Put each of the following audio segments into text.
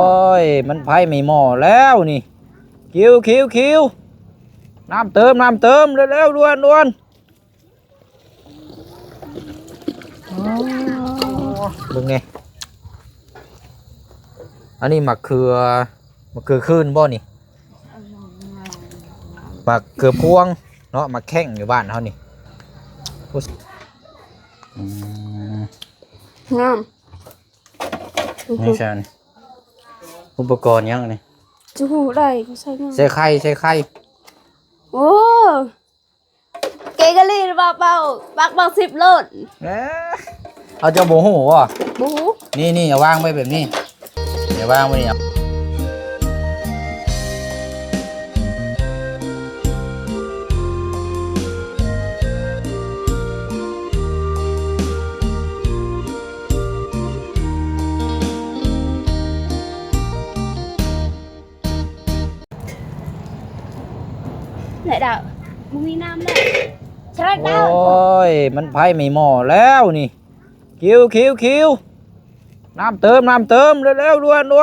ໂອ້ຍ ມັນໄຟໄໝ້ໝໍ້ແລ້ວນີ້. ຄິວ ຄິວ ຄິວ ນ້ຳເຕີມ ນ້ຳເຕີມ ເລັວໆ ດ່ວນໆ. ອໍ ເບິ່ງແດ່ ອັນນີ້ໝາກເຂືອ ໝາກເຂືອຄືນບໍ່ນີ້? ໝາກເຂືອພວງເນາະ ໝາກແຂ້ງຢູ່ບ້ານເຮົານີ້. ໂອ້ ອືມ ງາມ. ນີ້ຊັ້ນ ອຸປະກອນຫຍັງອັນນີ້? ຈະຮູ້ໄດ້ ໃສ່ຫຍັງ? ໃສ່ໄຂ່ ໃສ່ໄຂ່. ໂອ້ ເກກະລີ ເບົາໆ ປັກເບົາສິບໂລດ. ເອີ ເອົາ ເຈົ້າບໍ່ຮູ້ບໍ່? ບໍ່ຮູ້. ນີ້ໆ ເອົາວາງໄວ້ແບບນີ້ ເອົາວາງໄວ້ນີ້. ແລະດາວ ບໍ່ມີນ້ຳແລ້ວ ສະລັດດາວ. ໂອ້ຍ ມັນໄຟໄໝ້ໝໍ້ແລ້ວນີ້. ຄິວ ຄິວ ຄິວ ນ້ຳເຕີມ ນ້ຳເຕີມ ເລັວໆ ດ່ວນໆ. ອໍ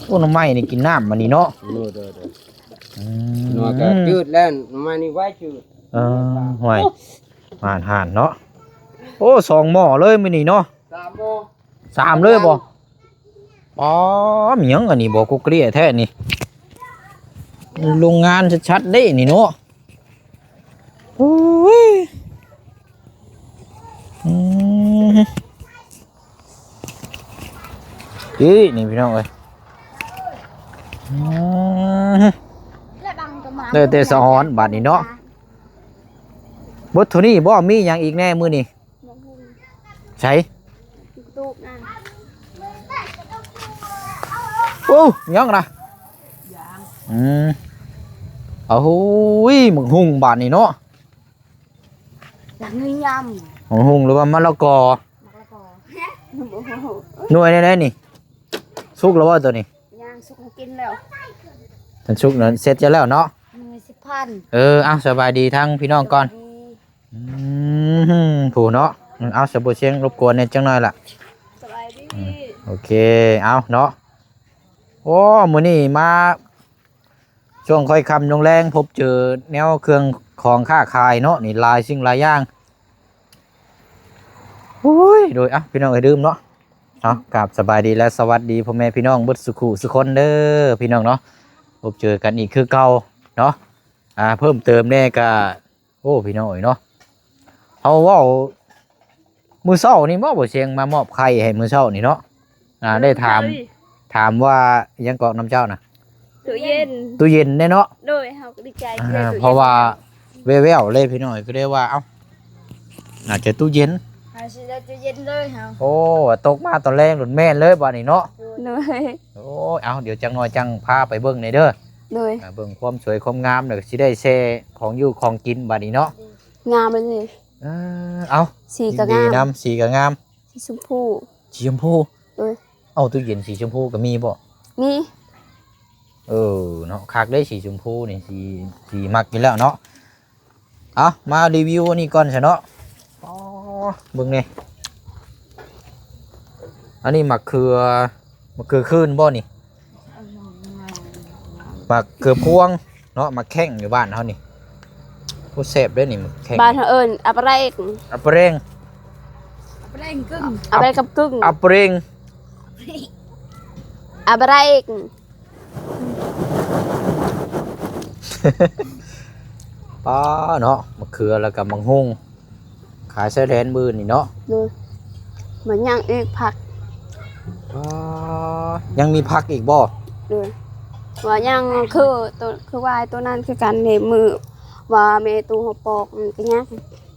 ໂອ້ ໜໍ່ໄມ້ນີ້ກິນນ້ຳອັນນີ້ເນາະ. ໂດຍ ໂດຍ ໂດຍ. ອືມ ໜໍ່ໄມ້ກໍຈືດແລ້ວ ໜໍ່ໄມ້ນີ້ໄວຈືດ. ເອີ ຫ້ວຍ ຫານໆ ເນາະ. ໂອ້ ສອງໝໍ້ເລີຍມື້ນີ້ເນາະ. ສາມໝໍ້ ສາມເລີຍບໍ່? ອໍ ມີຫຍັງອັນນີ້ບໍ່? ກຸກເກຍແທ້ນີ້ ໂຮງງານຊັດໆເດ້ນີ້ເນາະ. ໂອ້ຍ ອືມ ນີ້ ນີ້ພີ່ນ້ອງເອີຍ. ອືມ ໄດ້ແຕ່ສະອອນບາດນີ້ເນາະ. ເບິດເທົ່ານີ້ບໍ່? ມີຫຍັງອີກແດ່ມື້ນີ້? ໃສ? ໂອ້ ຫຍັງນະ? ອືມ ໂອ້ໂຫ ໝາກຫຸ່ງບາດນີ້ເນາະ. ຢາກງືຍາມ ໝາກຫຸ່ງ ຫຼືວ່າມະລະກອ? ມະລະກອ. ໜ່ວຍແນວໃດນີ້? ສຸກແລ້ວບໍ່ໂຕນີ້? ຍັງ ສຸກ ເຮົາກິນແລ້ວ. ຄັນສຸກນັ້ນເສັດຈະແລ້ວເນາະ. ໜ່ວຍສິບພັນ. ເອີ ເອົາ ສະບາຍດີທາງພີ່ນ້ອງກ່ອນ. ອືມ ຜູ້ເນາະ. ເອົາ ສະບຸຊຽງ ລົບກວນແດ່ຈັກໜ້ອຍລະ. ສະບາຍດີ. ອືມ ໂອເຄ ເອົາເນາະ. ໂອ້ ມື້ນີ້ມາ ຊ່ວງຄ່ອຍຄ່ຳລົງແລງ ພົບເຈີແນວເຄື່ອງຂອງຄ້າຂາຍເນາະ ນີ້ຫຼາຍສິ່ງຫຼາຍຢ່າງ. ໂອ້ຍ ໂດຍ ອ່ະ ພີ່ນ້ອງເອີຍ ລືມເນາະ. ເອົາ ກາບສະບາຍດີ ແລະ ສະຫວັດດີພໍ່ແມ່ພີ່ນ້ອງເບິດສູ່ຄູ່ສູ່ຄົນເດີ ພີ່ນ້ອງເນາະ. ພົບເຈີກັນອີກຄືເກົ່າເນາະ. ອ່າ ເພີ່ມເຕີມແດ່ກະ ໂອ້ ພີ່ນ້ອງເອີຍເນາະ ເຮົາເວົ້າມື້ເຊົ້ານີ້ບໍ່ ບໍ່ຊຽງມາມອບໄຂ່ໃຫ້ມື້ເຊົ້ານີ້ເນາະ. ອ່າ ໄດ້ຖາມ ເອີ ເຈົ້າ ຖາມວ່າຫຍັງເກາະນຳເຈົ້ານະ? ຕູ້ເຢັນ ຕູ້ເຢັນເດ້ເນາະ. ໂດຍ ເຮົາກໍດີໃຈ ອ່າ ໄດ້ຕູ້ເຢັນ ເພາະວ່າແວ່ວໆເລີຍພີ່ນ້ອງ ກໍເລີຍວ່າ ເອົ້າ ອາດຈະຕູ້ເຢັນ ເຮົາຊິໄດ້ຕູ້ເຢັນເລີຍເຮົາ. ໂອ້ ຕົກມາຕອນແລງໂລດແມ່ນເລີຍບາດນີ້ເນາະ. ໂດຍ ໂອ້ຍ ເອົາ ດຽວຈັກໜ່ອຍຈັ່ງພາໄປເບິ່ງແດ່ເດີ. ໂດຍ ອ່າ ເບິ່ງຄວາມສວຍຄວາມງາມ ແລ້ວກໍຊິໄດ້ແຊ່ຂອງຢູ່ຂອງກິນບາດນີ້ເນາະ. ງາມເລີຍ. ເອີ ເອົາ ສີກໍງາມ ຍິນດີນຳ ສີກໍງາມ. ສີຊົມພູ ສີຊົມພູ. ໂດຍ ເອົ້າ ຕູ້ເຢັນສີຊົມພູກໍມີບໍ່? ມີ. ເອີເນາະ ຄັກເດ້ ສີຊົມພູນີ້ ສີ ສີມັກຢູ່ແລ້ວເນາະ. ເອົາ ມາຣີວິວອັນນີ້ກ່ອນຊະເນາະ. ອໍ ເບິ່ງແດ່ ອັນນີ້ໝາກເຂືອ ໝາກເຂືອຄືນບໍ່ນີ້? ໝາກເຂືອພວງເນາະ ໝາກແຂ້ງຢູ່ບ້ານເຮົານີ້. ໂອ້ ແຊບເດ້ນີ້ ໝາກແຂ້ງ ບ້ານເຮົາເອີ້ນອາປະແຣງ ອາປະແຣງ ອາປະແຣງກຶ້ງ ອາປະແຣງກັບກຶ້ງ ອາປະແຣງ ອາປະແຣງ. ປ້າເນາະ ໝາກເຂືອ ແລ້ວກໍໝາກຫຸ່ງ ຂາຍຊາຍແດນມື້ນີ້ເນາະ. ໂດຍ ມັນຍັງອີກຜັກ. ອໍ ຍັງມີຜັກອີກບໍ່? ໂດຍ ວ່າຍັງ ຄືໂຕ ຄືຫວາຍໂຕນັ້ນຄືກັນເດ້ ມື້ວ່າແມ່ຕູ້ເຮົາປອກມັນກໍຍັງ.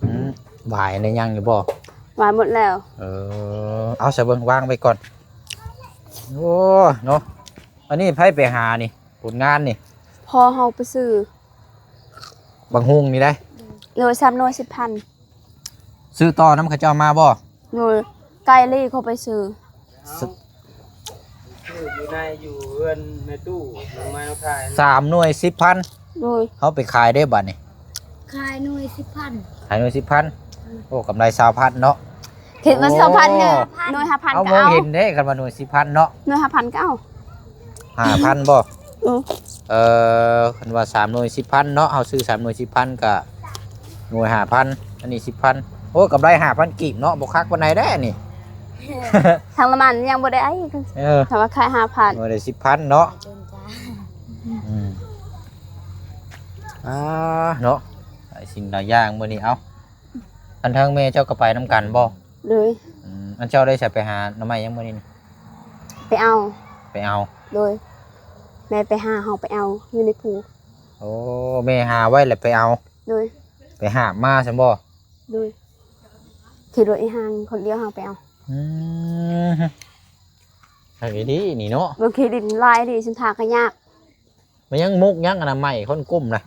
ອືມ ຫວາຍນີ້ຍັງຢູ່ບໍ່? ຫວາຍໝົດແລ້ວ. ເອີ ເອົາຊະເບິ່ງ ວາງໄວ້ກ່ອນ. ໂອ້ ເນາະ ອັນນີ້ໃຜໄປຫານີ້ ຜົນງານນີ້? ພໍ່ເຮົາໄປຊື້. ບັກຫຸ່ງນີ້ໄດ໋? ໂລສາມໜ່ວຍສິບພັນ. ຊື້ຕໍ່ນຳເຂົາເຈົ້າມາບໍ່? ໂດຍ ໄກລີເຂົາໄປຊື້. ຊື້ຢູ່ໃນ ຢູ່ເຮືອນແມ່ຕູ້ ນຳມາຂາຍ ສາມໜ່ວຍສິບພັນ. ໂດຍ ເຮົາໄປຂາຍເດ້ບາດນີ້? ຂາຍໜ່ວຍສິບພັນ. ຂາຍໜ່ວຍສິບພັນ. ອືມ ໂອ້ ກຳໄລຊາວພັນເນາະ. ເຫັນວ່າ ໂອ້ ສອງພັນ ໜ່ວຍ ໜ່ວຍຫ້າພັນ ເອົາ ກໍ ມອງ ເອົາ ເຫັນເດ້ ຄັນວ່າໜ່ວຍສິບພັນເນາະ ໜ່ວຍຫ້າພັນກໍເອົາ ຫ້າພັນບໍ່? ອືມ ເອີ ຄັນວ່າສາມໜ່ວຍສິບພັນເນາະ ເຮົາຊື້ສາມໜ່ວຍສິບພັນ ກໍໜ່ວຍຫ້າພັນ ອັນນີ້ສິບພັນ ໂອ້ ກຳໄລຫ້າພັນກີບເນາະ ບໍ່ຄັກປານໃດເດ້ນີ້ ທາງລະມັນຍັງບໍ່ໄດ້ ເອີ ຖ້າວ່າຂາຍຫ້າພັນ ບໍ່ໄດ້ສິບພັນເນາະ ອືມ ອ່າ ເນາະ ຫຼາຍສິ່ງຫຼາຍຢ່າງມື້ນີ້ ເອົາ ອັນທາງແມ່ເຈົ້າກໍໄປນຳກັນບໍ່? ໂດຍ ອືມ ອັນເຈົ້າໄດ້ໃສ ໄປຫາໜໍ່ໄມ້ຍັງມື້ນີ້? ໄປເອົາ ໄປເອົາ ໂດຍ ແມ່ໄປຫາ ເຮົາໄປເອົາຢູ່ໃນພູ ໂອ້ ແມ່ຫາໄວ້ແລ້ວໄປເອົາ ໂດຍ ໄປຫາບມາຊັ້ນບໍ່? ໂດຍ ຂີ່ລົດອີ່ຫາງຄົນດຽວ ເຮົາໄປເອົາ ອືມ ຄັກອີ່ຫຼີນີ້ເນາະ ເບິ່ງຂີ່ດິນຫຼາຍດີ ເສັ້ນທາງກໍຍາກ ມັນຍັງໝົກຍັງອັນນະ ໄມ້ຄົນກຸ້ມນະ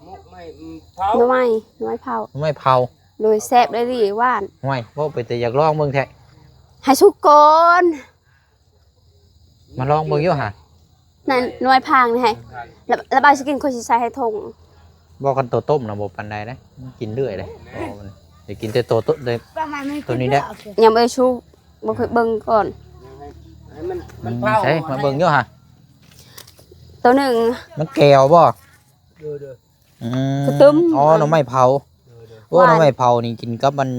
ໝົກໄມ້ ອືມ ເຜົາ ໜໍ່ໄມ້ ໜໍ່ໄມ້ເຜົາ ໜໍ່ໄມ້ເຜົາ ໂດຍ ແຊບເລີຍດີ ຫວານ ຫ້ວຍ ເວົ້າໄປແຕ່ຢາກລອງເບິ່ງແທ້ ໃຫ້ສຸກກ່ອນ ມາລອງເບິ່ງຢູ່ຫາ ນັ້ນໜ່ວຍພາງນີ້ໃຫ້ ລະ ລະບາຍຊິກິນ ຂ້ອຍຊິໃສ່ໃຫ້ຖົງ ບໍ່ ຄັນໂຕຕົ້ມນະບໍ່ປານໃດເດ້ ກິນເລື້ອຍເດ້ ໂຕມັນ ໄດ້ກິນແຕ່ໂຕຕົ້ມເດ້ ປະມານ ໂຕນີ້ແຫຼະ ຍັງບໍ່ໄດ້ສຸກ ບໍ່ເຄີຍເບິ່ງກ່ອນ ໃສ່ມາເບິ່ງຢູ່ຫາ ໂຕໜຶ່ງ ມັນແກ້ວບໍ່? ອືມ ກະຕຶມ ອໍ ໜໍ່ໄມ້ເຜົາ ໂອ້ ໜໍ່ໄມ້ເຜົານີ້ກິນກັບມັນ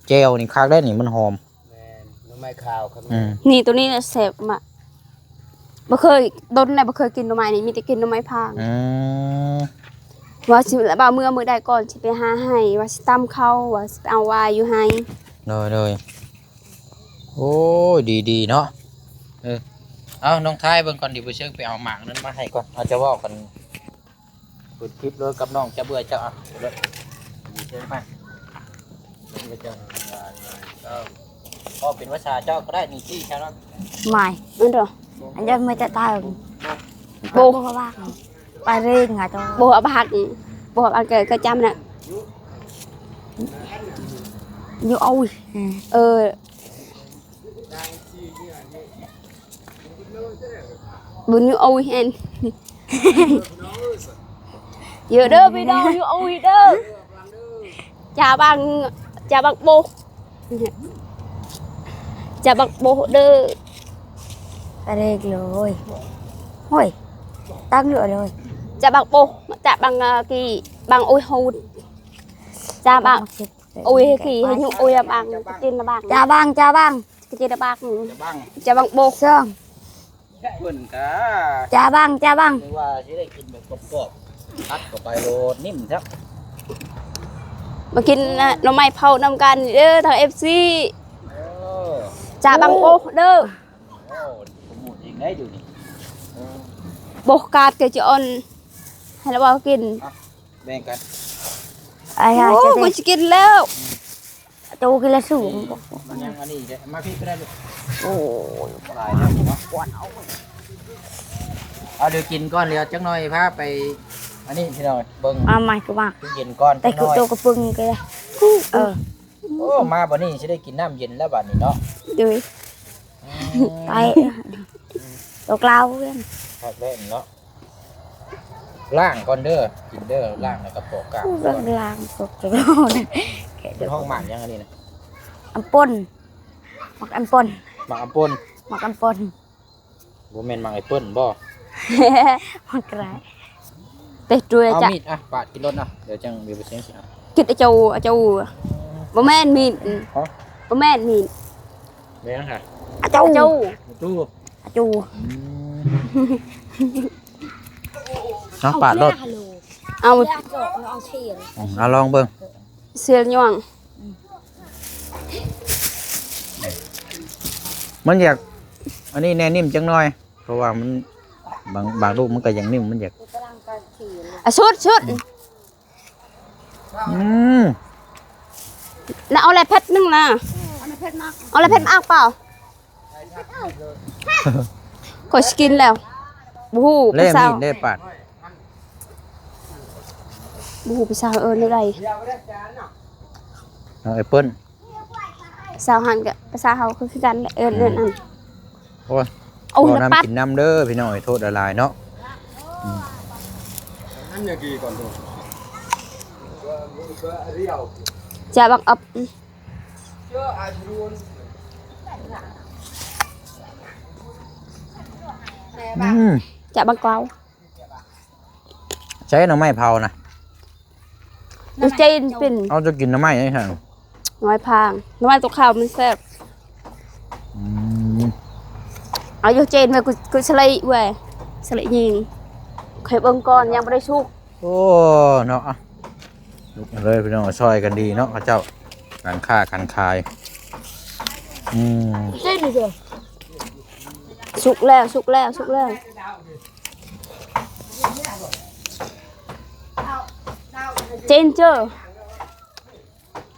ແຈ່ວນີ້ຄັກໄດ໋ນີ້ ມັນຫອມ ແມ່ນ ໜໍ່ໄມ້ຂາວຄັກ ອືມ ນີ້ ໂຕນີ້ແຫຼະແຊບມາກ ບໍ່ເຄີຍ ດົນແລ້ວບໍ່ເຄີຍກິນໜໍ່ໄມ້ນີ້ ມີແຕ່ກິນໜໍ່ໄມ້ພາງ ອືມ ວ່າຊິ ລະບາຍເມືອມື້ໃດກ່ອນ ຊິໄປຫາໄຮ່ ວ່າຊິຕຳເຂົ້າ ວ່າຊິໄປເອົາຫວາຍຢູ່ໄຮ່ ໂດຍ ໂດຍ ໂອ້ຍ ດີໆ ເນາະ ເອີ ເອົາ ນ້ອງທາຍເບິ່ງກ່ອນ ດີບໍ່ເຊີງໄປເອົາໝາກນັ້ນມາໃຫ້ກ່ອນ ເຮົາຈະເວົ້າກັນ ເປີດຄລິບເລີຍກັບນ້ອງ ຈະເບື່ອເຈົ້າ ເອົາເລີຍ ເຊີນມາ ເອີ ເວົ້າເປັນພາສາເຈົ້າກໍໄດ້ ນີ້ຊີ້ຊະເນາະ ໝາຍ ເອີ ອັນເດີ ອັນເດີ ມາຈະຕາຍ ໂບ ໂບ ປາເຣງອະ ໂຕ ໂບ ອະບັກ ໂບ ອະບັກ ກໍຈຳນະ ຢູ່ເອົາ ເອີ ບຸນຢູ່ໂອ້ຍແຮນ ເຍອະເດີພີ່ນ້ອງ ຢູ່ໂອ້ຍເດີ ຈາບັງ ຈາບັງໂບ ຈາບັງໂບເດີ ອະເລກເລີຍ ໂອ້ຍ ຕັ້ງເຫຼືອເລີຍ ຈາບັງໂບ ຈາບັງ ເອີ ກີບັງໂອ້ຍໂຫດ ຈາບັງ ໂອ້ຍ ເຮັດຂີ້ ເຮັດຍຸ ໂອ້ຍ ລະບັງ ກິນລະບັງ ຈາບັງ ຈາບັງ ກິນລະບັງ ຈາບັງ ຈາບັງໂບ ເຊິ່ງ ເພິ່ນກະ ຈາບັງ ຈາບັງ ນຶກວ່າຊິໄດ້ກິນແບບກອບໆ ອັດເຂົ້າໄປໂລດ ນິ້ມຊະ ມາກິນໜໍ່ໄມ້ເຜົານຳກັນເດີ ທາງເອັບຊີ ເອີ ຈາບັງໂບເດີ ໂອ້ ໂປຣໂມດເອງໄດ້ຢູ່ນີ້ ເອີ ໂບກາດກໍຈະອ່ອນ ໃຫ້ລະເວົ້າກິນ ອ່ະ ແບ່ງກັນ ໄອ້ຫາ ໂອ້ ຈະໄດ້ ມັນຊິກິນແລ້ວ ໂຕກິນແລ້ວສູງ ມັນຍັງອັນນີ້ເດ້ ມາພີ້ກໍໄດ້ລູກ ໂອ້ຍ ຫຼາຍແລ້ວເນາະ ເອົາ ດຽວກິນກ່ອນ ດຽວຈັກໜ່ອຍພາໄປ ອັນນີ້ພີ່ນ້ອງ ເບິ່ງ ມາໃໝ່ກໍມາ ເຢັນກ່ອນ ແຕ່ຄືໂຕກະປຶງກໍໄດ້ ເອີ ໂອ້ ມາບັດນີ້ຊິໄດ້ກິນນ້ຳເຢັນແລ້ວບັດນີ້ເນາະ ໂດຍ ອືມ ໄປ ໂຕກລາວເພື່ອນ ພັກແລ້ວເນາະ ລ້າງກ່ອນເດີ ກິນເດີ ລ້າງແລ້ວກໍປອກກາບ ເບິ່ງລ້າງປອກກາບ ເປັນຫ້ອງໝາກຫຍັງອັນນີ້ນະ? ອຳປົນ ໝາກອຳປົນ ໝາກອຳປົນ ໝາກອຳປົນ ບໍ່ແມ່ນໝາກແອບເປິ້ນບໍ່? ໝາກກະໄລ ເຕະດ້ວຍ ເອົາ ຈະ ມີດ ອ່ະ ປາດກິນໂລດນະ ດຽວຈັ່ງມີເປີເຊັນຊິເອົາ ກິນອາໂຈ ອາໂຈ ບໍ່ແມ່ນມີດ ຮະ? ບໍ່ແມ່ນມີດ ແມ່ນຫຍັງຫະ? ອາໂຈ ອາໂຈ ອາໂຈ ອືມ ເອົາ ປາດໂລດ ເອົາ ເອົາລອງເບິ່ງ ເຊຍຍອງ ມັນຢາກ ອັນນີ້ແນ່ ນິ້ມຈັກໜ່ອຍ ເພາະວ່າມັນ ບາງ ບາງລູກມັນກໍຍັງນິ້ມ ມັນຢາກ ອ່ະ ສຸດ ສຸດ ອືມ ອືມ ນະ ເອົາແຫຼະແພັດໜຶ່ງນະ ເອົາແຫຼະແພັດມາ ເອົາແຫຼະແພັດມາເອົາເປົ່າ ຂ້ອຍຊິກິນແລ້ວ ບໍ່ຮູ້ ແລ້ວມີດໄດ້ປາດ ບໍ່ຮູ້ພາສາເອີ້ນແນວໃດ ເອົາແອບເປິ້ນ ພາສາຫັ້ນກະພາສາເຮົາຄືກັນແຫຼະ ເອີ້ນ ອືມ ເອີ້ນອັນ ໂອ້ຍ ໂອ້ຍ ເວົ້ານຳກິນນຳເດີພີ່ນ້ອງ ໂທດຫຼາຍໆເນາະ ອືມ ຈະບັກອັບ ອືມ ຈະບັກເກົາ ໃຊ້ໜໍ່ໄມ້ເຜົານະ ຢູ່ເຈນເປັນ ເອົາ ຈະກິນໜໍ່ໄມ້ໃດຊັ້ນ? ໜໍ່ໄມ້ພາງ ໜໍ່ໄມ້ຕົວຂາວມັນແຊບ. ອືມ ເອົາຢູ່ເຈນເວີຍ ກູ ກູສະໄລເວີຍ ສະໄລຍິງ ໃຫ້ເບິ່ງກ່ອນ ຍັງບໍ່ໄດ້ສຸກ. ໂອ້ ເນາະ ລຸກເລີຍພີ່ນ້ອງ ຊ່ອຍກັນດີເນາະ ເຂົາເຈົ້າ ການຄ້າການຂາຍ. ອືມ ສຸກແລ້ວ ສຸກແລ້ວ ສຸກແລ້ວ ເຈນເຈີ.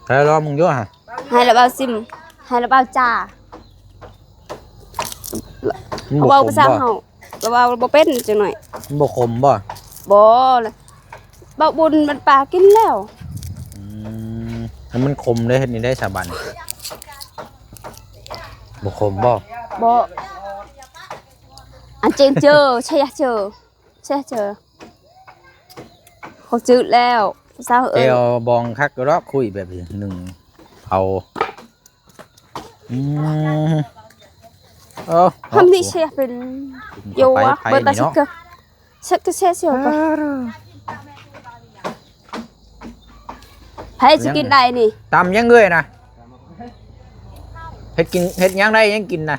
ໃຫ້ລອງເບິ່ງຢູ່ຫະ ໃຫ້ລະເບົາຊິມ ໃຫ້ລະເບົາຈ້າ ມັນບໍ່ ເວົ້າພາສາເຮົາ ລະເວົ້າບໍ່ເປັນຈັກໜ້ອຍ. ມັນບໍ່ຂົມບໍ່? ບໍ່ ເບົາບຸນມັນປາກິນແລ້ວ. ອືມ ແລ້ວມັນຂົມເດ້ ເຮັດນີ້ໄດ້ສາບັນ ບໍ່ຂົມບໍ່? ບໍ່ ອັນເຈນເຈີ ຊະຍະເຈີ ເຊເຈີ ເຂົາຈືດແລ້ວ ສາວເອີຍ ແຈ່ວບອງຄັກດອກ ຄຸຍແບບໜຶ່ງເຜົາ. ອືມ ເອີ ທຳນີ້ເຊເປັນ ໂຍວະ ໄປ ເບິດຕາ ເນາະ ເຊກະ ເຊກະເຊ ເຊກະ ໃຜຊິກິນໄດ້ນີ້ ຕຳຍັງເອີຍນະ ເຮັດກິນ ເຮັດຫຍັງໄດ້ ຍັງກິນນະ?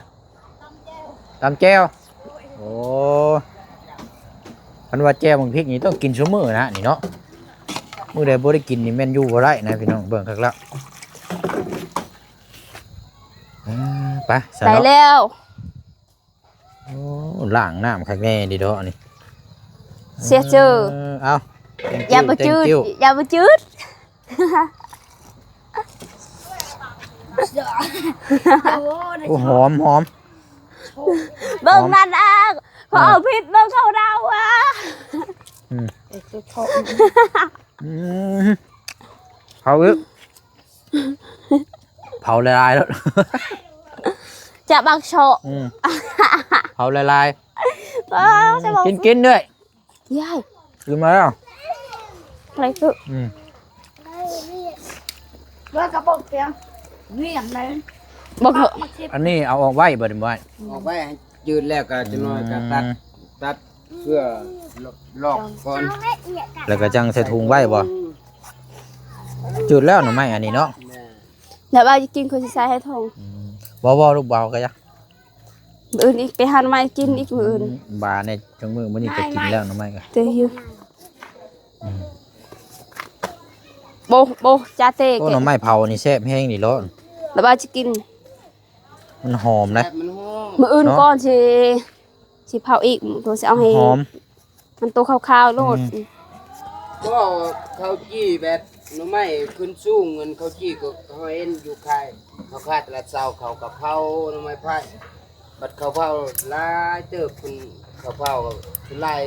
ຕຳແຈ່ວ ໂອ້ ຄັນວ່າແຈ່ວບັກພິກນີ້ຕ້ອງກິນຊຸມື້ນະນີ້ເນາະ ມື້ໃດບໍ່ໄດ້ກິນນີ້ແມ່ນຢູ່ບໍ່ໄດ້ນະພີ່ນ້ອງ ເບິ່ງຄັກແລ້ວ. ອ່າ ໄປຊະ ໄປ ເນາະ ແລ້ວ ໂອ້ ລ້າງນ້ຳຄັກແນ່ດີເດາະນີ້ ເຊເຈີ ເອີ ເອົາ thank you ຢ່າບໍ່ຈືດ thank you ຢ່າບໍ່ຈືດ. ໂອ້ ຫອມ ຫອມ ເບິ່ງນັ້ນອາ ເຂົາເອົາພິດເບິ່ງເຂົາເດົາອາ. ອືມ ອືມ ເຜົາອີກ ເຜົາຫຼາຍໆ ໂລດ ຈະບັກເຊາະ ອືມ ເຜົາຫຼາຍໆ ເອີ ຈະບັກ ກິນ ກິນເອື້ອຍ. ຍາຍ ຄືມາແລ້ວ ໄປຄື ອືມ ວ່າກະບອກແກວຽງໃດ ບໍ່ເຖາະ ອັນນີ້ເອົາອອກໄວ້ບໍ່ໄດ້ບໍ່? ອອກໄວ້ໃຫ້ຈືດແລ້ວກະຈັກໜ້ອຍກະຕັດ ອືມ ຕັດເພື່ອລອກກ່ອນ ແລ້ວກະຈັ່ງໃສ່ຖົງໄວ້ບໍ່? ຈືດແລ້ວໜໍ່ໄມ້ອັນນີ້ເນາະ ແມ່ນ ແລ້ວວ່າຈະກິນ ຂ້ອຍຊິໃສ່ໃຫ້ຖົງ ອືມ ບໍ່ໆ ລູກ ບໍ່ເອົາກະຢ່າ. ມື້ອື່ນອີກ ໄປຫາໜໍ່ໄມ້ກິນອີກມື້ອື່ນ ອືມ ບາແນ່ ຈັກມື້ ມື້ນີ້ກໍກິນແລ້ວໜໍ່ໄມ້ກໍ ເຕຢູ່ ອືມ ໂບ ໂບ ຈາເຕ ໂອ້ ແກະ ໜໍ່ໄມ້ເຜົານີ້ແຊບແຮງນີ້ເນາະ ແລ້ວວ່າຈະກິນ ມັນຫອມນະ ແຊບ ມັນຫອມ ມື້ອື່ນ ເນາະ ກ່ອນຊິ ຊິເຜົາອີກ ໂຕຊິເອົາໃຫ້ ຫອມ ມັນໂຕຂາວໆໂລດ ອືມ ກໍເຂົ້າຈີ່ແບບໜໍ່ໄມ້ຂຶ້ນສູງ ເງິນເຂົ້າຈີ່ກໍເຮົາເຫັນຢູ່ຂາຍ ເຂົາຂາຍຕະຫຼາດເຊົ້າ ເຂົາກໍເຜົາໜໍ່ໄມ້ພາຍ ບັດເຂົາເຜົາຫຼາຍເຕີບ ເພິ່ນເຂົາເຜົາກໍສ່ວນຫຼາຍ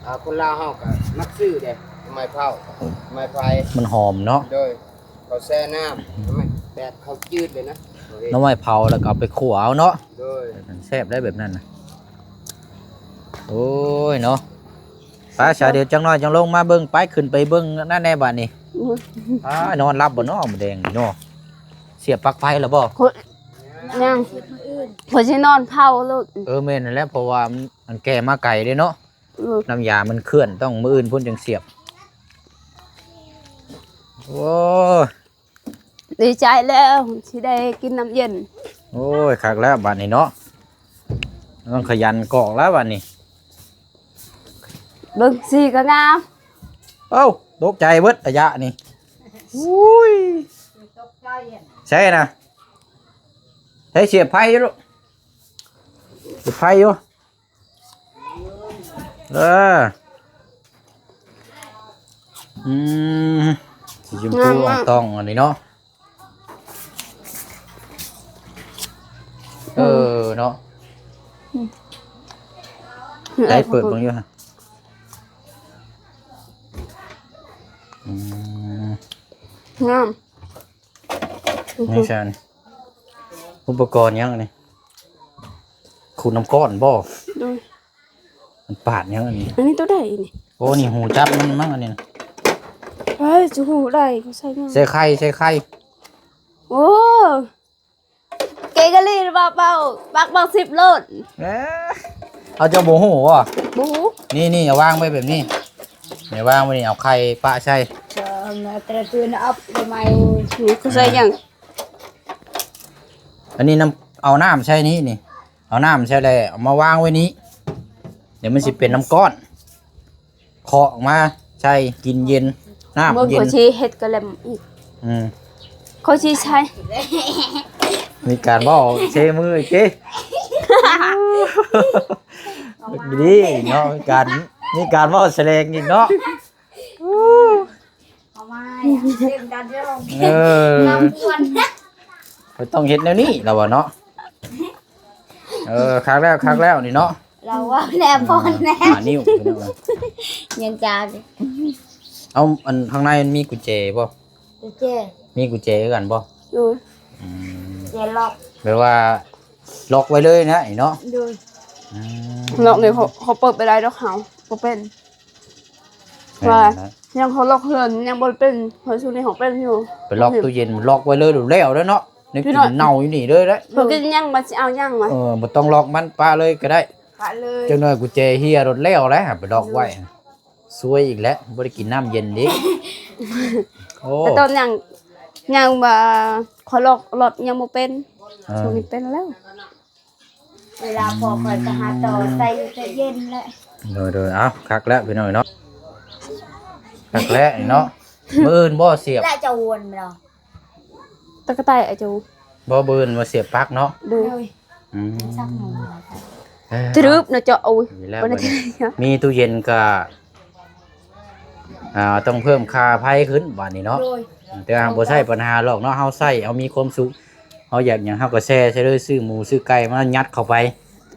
ອ່າ ຄົນລາວເຮົາກໍມັກຊື້ເດ້ ໜໍ່ໄມ້ເຜົາ ໜໍ່ໄມ້ພາຍ ມັນຫອມເນາະ ໂດຍ ເຂົາແຊ່ນ້ຳ ໜໍ່ໄມ້ແບບເຂົາຈືດເລີຍນະ ໜໍ່ໄມ້ເຜົາແລ້ວກໍເອົາໄປຂົ້ວເອົາເນາະ ໂດຍ ແຊບໄດ໋ແບບນັ້ນນະ. ໂອ້ຍເນາະ ໄປຊະ ດຽວຈັກໜ້ອຍຈັ່ງລົງມາເບິ່ງ ໄປ ຂຶ້ນໄປເບິ່ງນັ້ນແດ່ບາດນີ້. ໂອ້ຍ ອ້າຍ ນອນຫຼັບບໍ່ເນາະມື້ແລງນີ້ເນາະ ສຽບປລັກໄຟແລ້ວບໍ່? ຍັງ ຂ້ອຍຊິນອນເຜົາໂລດ ເອີ ແມ່ນນັ້ນແຫຼະ ເພາະວ່າມັນ ອັນແກ່ມາໄກເດ້ເນາະ ເອີ ນ້ຳຢາມັນເຄື່ອນ ຕ້ອງມື້ອື່ນພຸ້ນຈັ່ງສຽບ. ໂອ້ ດີໃຈແລ້ວທີ່ໄດ້ກິນນ້ຳເຢັນ. ໂອ້ຍ ຄັກແລ້ວບາດນີ້ເນາະ ຕ້ອງຂະຫຍັນກອກແລ້ວບາດນີ້. ເບິ່ງສີກໍງາມ. ເອົ້າ ຕົກໃຈເບິດອາຍະນີ້. ອຸ້ຍ ໃຊ່ນະ ໃຊ້ສຽບໄຟຢູ່ລູກ ສຽບໄຟຢູ່. ເອີ ອືມ ສີຊົມພູອ່ອງຕອງອັນນີ້ເນາະ. ເອີເນາະ ອືມ ໃຫ້ເປີດເບິ່ງຢູ່ຫັ້ນ. ອືມ ງາມ. ນີ້ຊັ້ນ ອຸປະກອນຫຍັງອັນນີ້? ຂູດນ້ຳກ້ອນບໍ່? ໂດຍ. ມັນປາດຫຍັງອັນນີ້? ອັນນີ້ໂຕໃດນີ້? ໂອ້ ນີ້ຫູຈັບມັນມັ້ງອັນນີ້ນະ. ເອີ ຈະຫູໄດ້ ເຂົາໃສ່ຫຍັງ? ໃສ່ໄຂ່ ໃສ່ໄຂ່. ໂອ້ ເກັ່ງອີ່ຫຼີເບົາເບົາ ປັກເບົາສິບໂລດ. ເອີ ເອົາ ເຈົ້າບໍ່ຮູ້ບໍ? ບໍ່ຮູ້. ນີ້ໆ ເອົາວາງໄວ້ແບບນີ້ ນີ້ວາງໄວ້ນີ້ ເອົາໄຂ່ປະໃສ່. ເອີ ມາແຕ່ລະຕື່ນອັບໄດ້ໃໝ່. ນີ້ເຂົາໃສ່ຫຍັງ? ອັນນີ້ນ້ຳ ເອົານ້ຳໃສ່ນີ້ນີ້ ເອົານ້ຳໃສ່ແລ້ວເອົາມາວາງໄວ້ນີ້ ດຽວມັນຊິເປັນນ້ຳກ້ອນ. ເຄາະອອກມາໃສ່ກິນເຢັນ ນ້ຳເຢັນ. ເບິ່ງ ຂ້ອຍຊິເຮັດກະແລັມອີກ. ອືມ ຂ້ອຍຊິໃສ່ ມີການເວົ້າເຊມືອີກຕິ ດີເນາະ ມີການ ມີການເວົ້າສະແດງອີກເນາະ. ເອົາມາເຮັດກັນເດີ ເອີ ນຳຄວນ ຂ້ອຍຕ້ອງເຮັດແນວນີ້ລະວ່າເນາະ. ເອີ ຄັກແລ້ວ ຄັກແລ້ວນີ້ເນາະ. ລາວວ່າແລ້ວ ອືມ ພອນແລ້ວ ຫ້ານິ້ວ ຍັງຈາກ. ເອົາ ອັນຂ້າງໃນມັນມີກຸນແຈບໍ່? ກຸນແຈ ມີກຸນແຈຄືກັນບໍ່? ໂດຍ. ອືມ ແຈລັອກ ແບບວ່າລັອກໄວ້ເລີຍນະນີ້ເນາະ. ໂດຍ. ອືມ ລັອກນີ້ເຂົາ ເຂົາເປີດບໍ່ໄດ້ດອກ ເຮົາບໍ່ເປັນ. ແມ່ນ ວ່າ ນະ ຍັງເຂົາລັອກເຮືອນຍັງບໍ່ເປັນ ເຮົາຊຸມນີ້ເຮົາເປັນຢູ່. ໄປລັອກຕູ້ເຢັນ ລັອກໄວ້ເລີຍ ແລ້ວເດ້ເນາະ. ແນວກິນເນົ່າຢູ່ນີ້ເລີຍເດ້. ເຮົາກິນຫຍັງ ມັນຊິເອົາຫຍັງວະ? ເອີ ບໍ່ຕ້ອງລັອກມັນ ປະເລີຍກໍໄດ້ ປະເລີຍ. ຈັກໜ້ອຍກຸນແຈເຮ່ຍໂລດ ແລ້ວແຫຼະ ໄປລັອກໄວ້. ໂດຍ. ຊວຍອີກແລ້ວ ບໍ່ໄດ້ກິນນ້ຳເຢັນເດ້. ໂອ້ ແຕ່ຕອນຍັງ ຍັງວ່າຂໍລັອກ ລັອກຍັງບໍ່ເປັນ. ເອີ ຊ່ວງນີ້ເປັນແລ້ວ. ເວລາພໍຂ້ອຍກໍຫາຕໍ່ໃສ່ຢູ່ຕູ້ເຢັນແຫຼະ. ໂດຍໆ ເອົາ ຄັກແລ້ວພີ່ນ້ອງເນາະ ຄັກແລ້ວເນາະ. ມື້ອື່ນບໍ່ສຽບ ແລະຈະວົນແມ່ນບໍ່? ຕະກະໄຕອາຈູ ບໍ່ ມື້ອື່ນບໍ່ສຽບປັກເນາະ. ໂດຍ. ອືມ ເອີ ຕະລຶບເນາະເຈົ້າ. ໂອ້ຍ ມີແລ້ວ ບັດນີ້ ມີຕູ້ເຢັນກໍ ອ່າ ຕ້ອງເພີ່ມຄ່າໄຟຂຶ້ນບາດນີ້ເນາະ. ໂດຍ. ແຕ່ວ່າບໍ່ໃຊ້ ໂດຍ ບັນຫາດອກເນາະ ເຮົາໃຊ້ເຮົາມີຄວາມສຸກ ເຮົາຢາກຫຍັງເຮົາກໍແຊ່ໃສ່ເລີຍ ຊື້ໝູຊື້ໄກ່ມາຍັດເຂົ້າໄປ.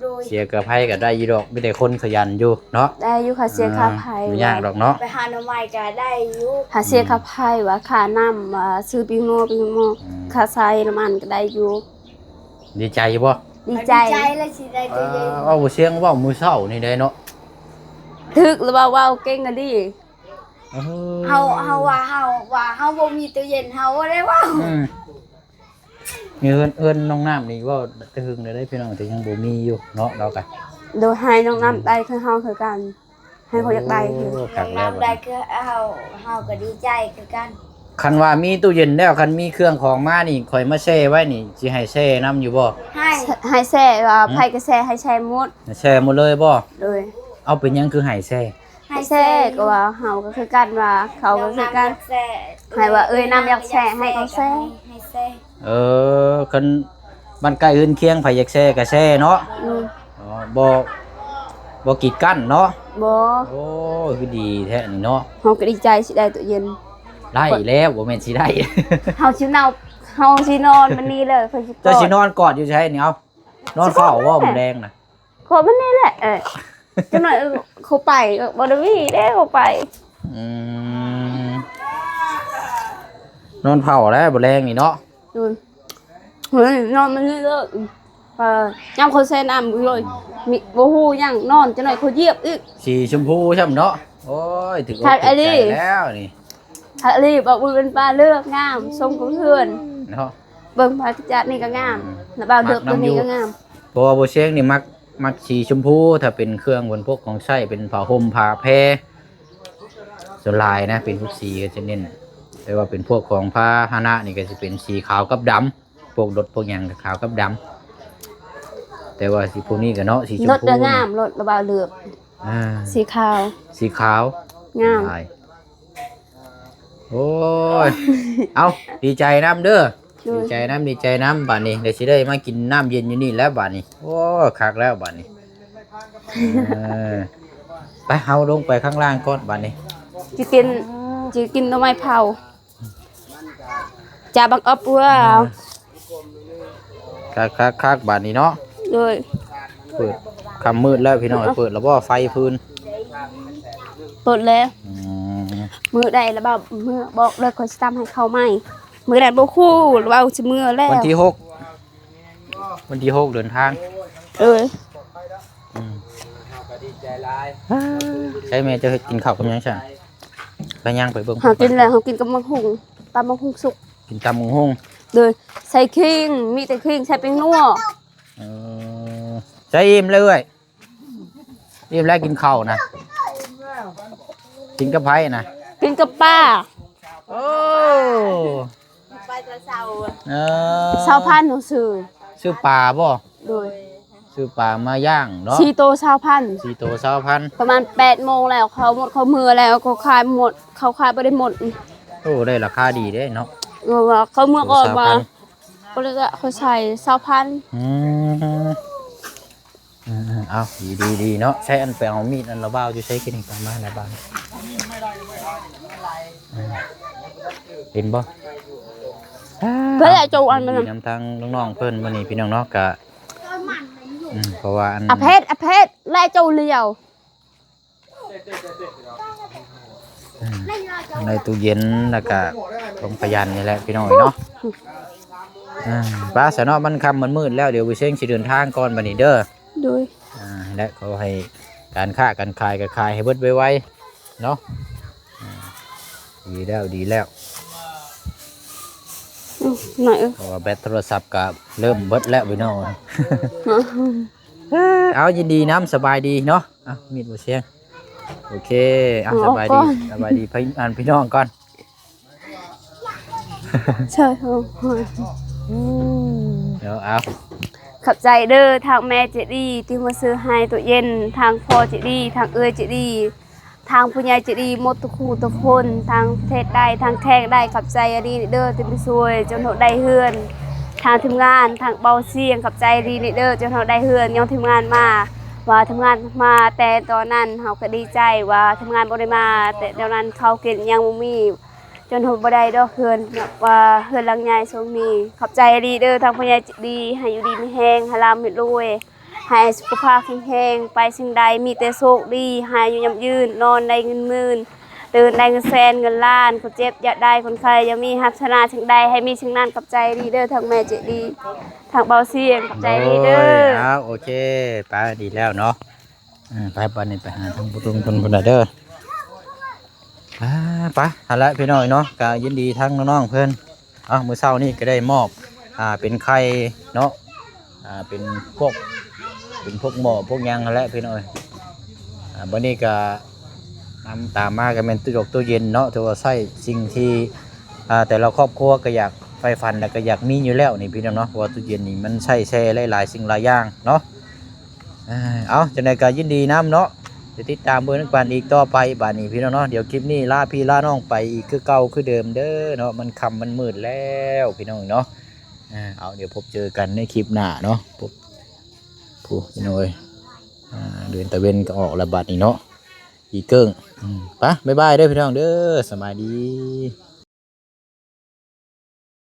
ໂດຍ. ເສຍຄ່າໄຟກໍໄດ້ຢູ່ດອກ ມີແຕ່ຄົນຂະຫຍັນຢູ່ເນາະ. ໄດ້ຢູ່ຄ່າເສຍຄ່າໄຟ ບໍ່ຍາກດອກເນາະ ໄປຫາໜໍ່ໄມ້ກໍໄດ້ຢູ່. ຄ່າເສຍຄ່າໄຟ ວ່າຄ່ານ້ຳ ວ່າຊື້ປີ້ງົວ ປີ້ງົວ ອືມ ຄ່າໃຊ້ນ້ຳມັນກໍໄດ້ຢູ່. ດີໃຈຢູ່ບໍ່? ດີໃຈ ດີໃຈແລ້ວຊິໄດ້ຕູ້ເຢັນ. ເອີ ເວົ້າບໍ່ສຽງເວົ້າມື້ເຊົ້ານີ້ໄດ້ເນາະ ຖືກລະວ່າເວົ້າເກັ່ງກະດີ. ເອີ ເຮົາ ເຮົາວ່າ ເຮົາວ່າເຮົາບໍ່ມີຕູ້ເຢັນ ເຮົາບໍ່ໄດ້ເວົ້າ. ອືມ ນີ້ເຮືອນ ເຮືອນນ້ອງນ້ຳນີ້ເວົ້າແຕ່ຫຶງແລ້ວເດ້ພີ່ນ້ອງ ແຕ່ຍັງບໍ່ມີຢູ່ເນາະ ລາວກະ. ໂດຍ ໃຫ້ນ້ອງນ້ຳໄດ້ຄືເຮົາຄືກັນ ໃຫ້ເຂົາຢາກໄດ້ຄື. ໂອ້ ຄັກແລ້ວ ນ້ອງນ້ຳໄດ້ຄືເຮົາ ເຮົາກໍດີໃຈຄືກັນ. ຄັນວ່າມີຕູ້ເຢັນແລ້ວ ຄັນມີເຄື່ອງຂອງມານີ້ ຂ້ອຍມາແຊ່ໄວ້ນີ້ ຊິໃຫ້ແຊ່ນຳຢູ່ບໍ່? ໃຫ້ ໃຫ້ແຊ່ ວ່າ ຫືມ ໃຜກໍແຊ່ ໃຫ້ແຊ່ໝົດ. ໃຫ້ແຊ່ໝົດເລີຍບໍ່? ໂດຍ. ເອົາ ເປັນຫຍັງຄືໃຫ້ແຊ່? ໃຫ້ແຊ່ ກໍວ່າເຮົາກໍຄືກັນ ວ່າເຂົາກໍຄືກັນ ໃຫ້ວ່າເອີຍນ້ຳຢາກແຊ່ ໃຫ້ເຂົາແຊ່. ເອີ ຄັນບ້ານໃກ້ເຮືອນຄຽງ ໃຜຢາກແຊ່ກໍແຊ່ເນາະ. ອືມ ອໍ ບໍ່ ບໍ່ກີດກັ້ນເນາະ. ບໍ່. ໂອ້ ຄືດີແທ້ນີ້ເນາະ ເຮົາກໍດີໃຈຊິໄດ້ຕູ້ເຢັນ. ໄດ້ແລ້ວ ບໍ່ແມ່ນຊິໄດ້ ເຮົາຊິເນົາ ເຮົາຊິນອນມື້ນີ້ເລີຍ. ເຈົ້າຊິນອນກອດຢູ່ໃສນີ້? ເອົາ ນອນເຝົ້າບໍ່ມື້ແລງນະ? ຂໍມັນນີ້ແຫຼະ ເອີ ຈັກໜ້ອຍ ເອີ ເຂົາໄປ ເອີ ບໍ່ໄດ້ມີເດ້ ເຂົາໄປ. ອືມ ນອນເຝົ້າແລ້ວມື້ແລງນີ້ເນາະ. ໂດຍ. ເຮີ້ຍ ນອນມັນນີ້ເລີຍ ເອີ ຍາມເຂົາແຊ່ນ້ຳຢູ່ເລີຍ ມີ ບໍ່ຮູ້ຫຍັງ ນອນຈັກໜ້ອຍເຂົາຢຽບອີກ. ສີຊົມພູຊ້ຳເນາະ. ໂອ້ຍ ຖືກອົກຖືກໃຈແລ້ວນີ້ ຄັກອີ່ຫຼີ ບໍ່ເປັນປາເລີກງາມ ຊົມກັບເຮືອນເນາະ. ເບິ່ງພະຈັດນີ້ກໍງາມ ອືມ ລະບ່າວເດີບໂຕນີ້ກໍງາມ. ເພາະວ່າບໍ່ແຊງນີ້ມັກ ມັກສີຊົມພູ ຖ້າເປັນເຄື່ອງເພິ່ນ ພວກຂອງໃຊ້ ເປັນຜ້າຫົ່ມ ຜ້າແພ ສ່ວນຫຼາຍນະ ເປັນພວກສີກໍຈະເນັ້ນ. ແຕ່ວ່າເປັນພວກຂອງພາຫະນະນີ້ ກໍຊິເປັນສີຂາວກັບດຳ ພວກລົດພວກຫຍັງກໍຂາວກັບດຳ. ແຕ່ວ່າສີພວກນີ້ກໍເນາະ ສີຊົມພູ ລົດກໍງາມ ລົດລະບ່າວເດີບ ອ່າ ສີຂາວ ສີຂາວ ງາມຫຼາຍ. ໂອ້ຍ ເອົ້າ ດີໃຈນຳເດີ ໂດຍ ດີໃຈນຳ ດີໃຈນຳ. ບາດນີ້ ດຽວຊິໄດ້ມາກິນນ້ຳເຢັນຢູ່ນີ້ແລ້ວບາດນີ້. ໂອ້ ຄັກແລ້ວບາດນີ້. ເອີ ໄປ ເຮົາລົງໄປຂ້າງລ່າງກ່ອນບາດນີ້ ຊິກິນ ຊິກິນໜໍ່ໄມ້ເຜົາ. ຈາບັກອອບ ເອີ ເອີ ຄັກໆໆ ບາດນີ້ເນາະ. ໂດຍ ເປີດ ຄ່ຳມືດແລ້ວພີ່ນ້ອງ. ເອີ ເປີດແລ້ວບໍ່ໄຟຟືນ? ເປີດແລ້ວ. ອືມ ມື້ໃດລະບ່າວ ມື້ບອກເລີຍ ຂ້ອຍຊິຕຳໃຫ້ເຂົ້າໃໝ່. ມື້ໃດບໍ່ຮູ້ລະບ່າວຊິເມືອແລ້ວ. ວັນທີຫົກ ວັນທີຫົກເດີນທາງ. ເອີ ອືມ ເຮົາກໍດີໃຈຫຼາຍ. ໃຊ່ແມ່ເຈົ້າເຮັດ ກິນເຂົ້າກັບຫຍັງຊັ້ນ? ໄປຍ່າງໄປເບິ່ງ. ເຮົາກິນແລ້ວ ເຮົາກິນກັບໝາກຫຸ່ງ ຕຳໝາກຫຸ່ງສຸກ. ກິນຕຳໝາກຫຸ່ງ. ໂດຍ ໃສ່ຂີງ ມີແຕ່ຂີງ ໃສ່ແປ້ງນົວ. ເອີ ໃສ່ອີ່ມແລ້ວເອື້ອຍ? ອີ່ມແລ້ວກິນເຂົ້ານະ? ກິນກັບໃຜນະ? ກິນກັບປາ. ໂອ້ ໄປແຕ່ເຊົ້າ. ເອີ ຊາວພັນເຮົາຊື້. ຊື້ປາບໍ່? ໂດຍ ຊື້ປາມາຍ່າງເນາະ. ສີ່ໂຕຊາວພັນ. ສີ່ໂຕຊາວພັນ. ປະມານແປດໂມງແລ້ວ ເຂົາໝົດ ເຂົາເມືອແລ້ວ ເຂົາຂາຍໝົດ ເຂົາຂາຍບໍ່ໄດ້ໝົດ. ໂອ້ ໄດ້ລາຄາດີເດ້ເນາະ. ເອີ ວ່າເຂົາເມືອກ່ອນວ່າ ໂຕຊາວພັນ ກໍເລີຍວ່າເຂົາໃສ່ຊາວພັນ. ອືມ ເອີໆ ເອົາ ດີໆໆເນາະ. ໃຊ້ອັນໄປເອົາມີດອັນລະບ່າວຢູ່ໃສ ກິນນີ້ ປະມານລະບ່າວ ເອີ ເຫັນບໍ່? ເພິ່ນແຫຼະເຈົ້າອັນນັ້ນ ນຳທາງນ້ອງໆເພິ່ນມື້ນີ້ພີ່ນ້ອງເນາະ ກະ ອືມ ເພາະວ່າອັນ ອາເພັດ ອາເພັດ ແລະເຈົ້າຫຼຽວ ອືມ ໃນຕູ້ເຢັນ ແລ້ວກະຂອງພະຢັນນີ້ແຫຼະພີ່ນ້ອງເອີຍເນາະ. ອືມ ອືມ ໄປຊະເນາະ ມັນຄ່ຳມັນມືດແລ້ວ ດຽວບໍ່ເຊັງຊິເດີນທາງກ່ອນບັດນີ້ເດີ. ໂດຍ ອ່າ ແລະ ຂໍໃຫ້ການຄ້າການຂາຍກໍຂາຍໃຫ້ເບິດໄວໆເນາະ. ອ່າ ດີແລ້ວ ດີແລ້ວ ອືມ ໜ້ອຍເອີຍ ເພາະວ່າແບັດໂທລະສັບກໍເລີ່ມເບິດແລ້ວພີ່ນ້ອງ. ເອີ ເອົາ ຍິນດີນຳ ສະບາຍດີເນາະ. ເອົາ ມີດບໍ່ເຊຍງ. ໂອເຄ ເອົາ ເອົາ ສະບາຍດີ ສະບາຍດີພີ່ ອັນ ພີ່ນ້ອງກ່ອນ. ເອົາ ເອົາ ຂອບໃຈເດີ ທາງແມ່ໃຈດີທີ່ມາຊື້ໃຫ້ຕູ້ເຢັນ ທາງພໍ່ໃຈດີ ທາງເອື້ອຍໃຈດີ ທາງຜູ້ໃຫຍ່ໃຈດີໝົດທຸກຜູ້ທຸກຄົນ ທາງປະເທດໃດ ທາງແຂກໃດ ຂອບໃຈອີ່ຫຼີເດີທີ່ມາຊ່ວຍຈົນເຮົາໄດ້ເຮືອນ ທາງທີມງານ ທາງເບົາສຽງ ຂອບໃຈອີ່ຫຼີເດີຈົນເຮົາໄດ້ເຮືອນ ຍ້ອນທີມງານມາ ວ່າທີມງານມາແຕ່ຕອນນັ້ນ ເຮົາກໍດີໃຈວ່າທີມງານບໍ່ໄດ້ມາແຕ່ຕອນນັ້ນ ເຂົ້າກິນຍັງບໍ່ມີ ຈົນເຮົາບໍ່ໄດ້ດອກເຮືອນ ແບບວ່າເຮືອນຫຼັງໃຫຍ່ຊ່ວງນີ້. ຂອບໃຈອີ່ຫຼີເດີ ທາງຜູ້ໃຫຍ່ໃຈດີ ໃຫ້ຢູ່ດີມີແຮງ ໃຫ້ລ່ຳໃຫ້ລວຍ ໃຫ້ສຸຂະພາບແຂງແຮງ ໄປສິ່ງໃດມີແຕ່ໂຊກດີ ໃຫ້ອາຍຸຍືນ ນອນໄດ້ເງິນໝື່ນ ຕື່ນໄດ້ເງິນແສນເງິນລ້ານ ຄົນເຈັບຢ່າໄດ້ ຄົນໄຂ້ຢ່າມີ ປາດຖະໜາສິ່ງໃດໃຫ້ມີສິ່ງນັ້ນ. ຂອບໃຈອີ່ຫຼີເດີ ທາງແມ່ໃຈດີ ທາງເບົາສຽງ ຂອບໃຈອີ່ຫຼີເດີ. ໂອ້ຍ ເອົາ ໂອເຄ ໄປ ດີແລ້ວເນາະ. ເອີ ໄປ ບາດນີ້ໄປຫາທາງຜູ້ລຸງເພິ່ນພຸ້ນນະເດີ. ອ່າ ໄປ ຫັ້ນແຫຼະພີ່ນ້ອງເນາະ ກະຍິນດີທາງນ້ອງໆເພິ່ນ. ເອົາ ມື້ເຊົ້ານີ້ກໍໄດ້ມອບ ອ່າ ເປັນໄຂ່ເນາະ ອ່າ ເປັນພວກ ເປັນພວກໝໍ້ພວກຫຍັງຫັ້ນແຫຼະພີ່ນ້ອງເອີຍ. ອ່າ ບັດນີ້ກໍນຳຕາມມາກໍແມ່ນຕູ້ຢົກຕູ້ເຢັນເນາະ ຖືວ່າໃຊ້ສິ່ງທີ່ ອ່າ ແຕ່ລະຄອບຄົວກໍຢາກໃຝ່ຝັນ ແລະ ກໍຢາກມີຢູ່ແລ້ວນີ້ພີ່ນ້ອງເນາະ ເພາະວ່າຕູ້ເຢັນນີ້ມັນໃຊ້ແຊ່ຫຼາຍໆສິ່ງຫຼາຍຢ່າງເນາະ. ເອີ ເອົາ ຈັ່ງໃດກໍຍິນດີນຳເນາະ ໄປຕິດຕາມເບິ່ງນຳກັນອີກຕໍ່ໄປບາດນີ້ພີ່ນ້ອງເນາະ. ດຽວຄລິບນີ້ລາພີ່ລານ້ອງໄປອີກຄືເກົ່າຄືເດີມເດີເນາະ ມັນຄ່ຳມັນມືດແລ້ວພີ່ນ້ອງເນາະ. ເອີ ເອົາ ດຽວພົບເຈີກັນໃນຄລິບໜ້າເນາະ ພົບ ຜູ້ ພີ່ນ້ອງເອີຍ ອ່າ ເດີນຕາເວັນກໍອອກແລ້ວບາດນີ້ເນາະ ອີເກິ່ງ. ອືມ ໄປ ບາຍບາຍເດີພີ່ນ້ອງເດີ ສະບາຍດີ.